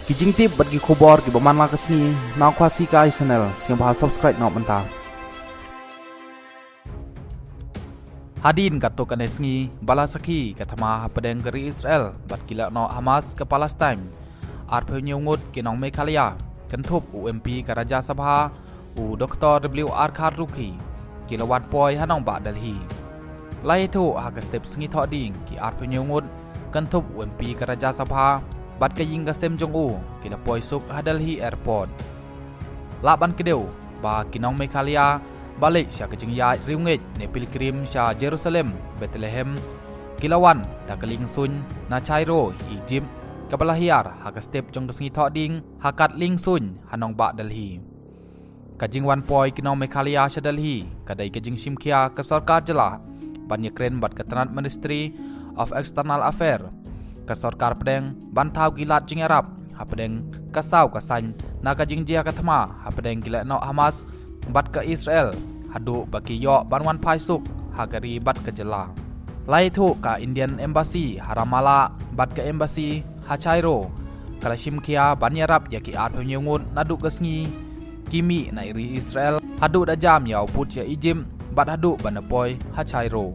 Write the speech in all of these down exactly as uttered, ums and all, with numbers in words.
Ki jingtip bad ki khubor kiba man la ka sngi na Khasi Kai Channel, sngewbha subscribe noh mynta. Hadien katto katne sngi ba la sakhi ka thma hapdeng ka ri Israel bad ki lehnoh Hamas ka Palestine, arphew hynñiew ngut ki nong Meghalaya, kynthup u M P ka Rajya Sabha, u Doktor W R Kharlukhi, ki la wan poi ha nongbah Delhi. La ïathuh ha ka step sngi thohdieng ki arphew hynñiew ngut, kynthup u M P ka Rajya Sabha bad ka ïing ka sem jong u, ki la poi suk ha Delhi Airport. Lah ban kdew ba ki nong Meghalaya ba leit sha ka jingïaid riewngeit ne pilgrim sha Jerusalem, Bethlehem, ki la wan da ka lieng suiñ na Cairo, Egypt, kaba la hiar ha ka step jong ka sngi thohdieng ha ka lieng suiñ ha nongbah Delhi. Ka jingwan poi ki nong Meghalaya sha Delhi ka dei ka jingshim khia ka sorkar jylla ban ïakren bad ka tnat Ministry of External Affairs, ka sorkar pdeng, ban thaw ki lad jingïarap hapdeng ka saw ka saiñ na ka jingjia ka thma hapdeng ki lehnoh Hamas bad ka Israel, haduh ba ki ïoh ban wan phai suk ha ka ri bad ka jylla. La ïathuh ka Indian Embassy ha Ramallah bad ka Embassy ha Cairo ka la shim khia ban ïarap ïa ki arphew hynñiew ngut naduh ka sngi ki mih na ri Israel haduh da jam ïa u pud sha Egypt bad haduh ban da poi ha Cairo.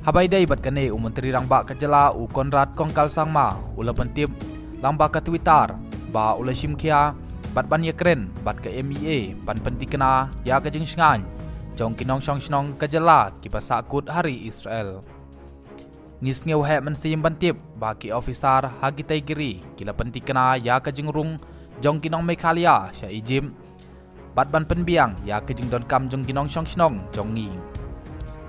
Haba ïadei bad kane, u Myntri Rangbah ka jylla u Conrad Kongkal Sangma u la pyntip lyngba ka Twitter ba u la shim khia bad ban ïakren bad ka M E A ban pyntikna ïa ka jingshngaiñ jong ki nongshong shnong ka jylla kiba sahkut ha ri Israel. Ngi sngewheh mynsiem ban tip ba ki officer ha kitei ki ri ki la pyntikna ïa ka jingrung jong ki nong Meghalaya sha Egypt bad ban pynbiang ïa ka jingdonkam jong ki nongshong shnong jong ngi.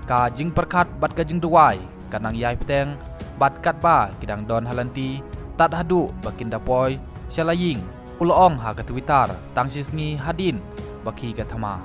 Ka jingpyrkhat bad ka jingduwai ka nang ïai bteng bad katba ki dang don ha lynti tad haduh ba kin da poi sha la ïing, u la ong ha ka Twitter tang shi sngi hadien ba khie ka thma.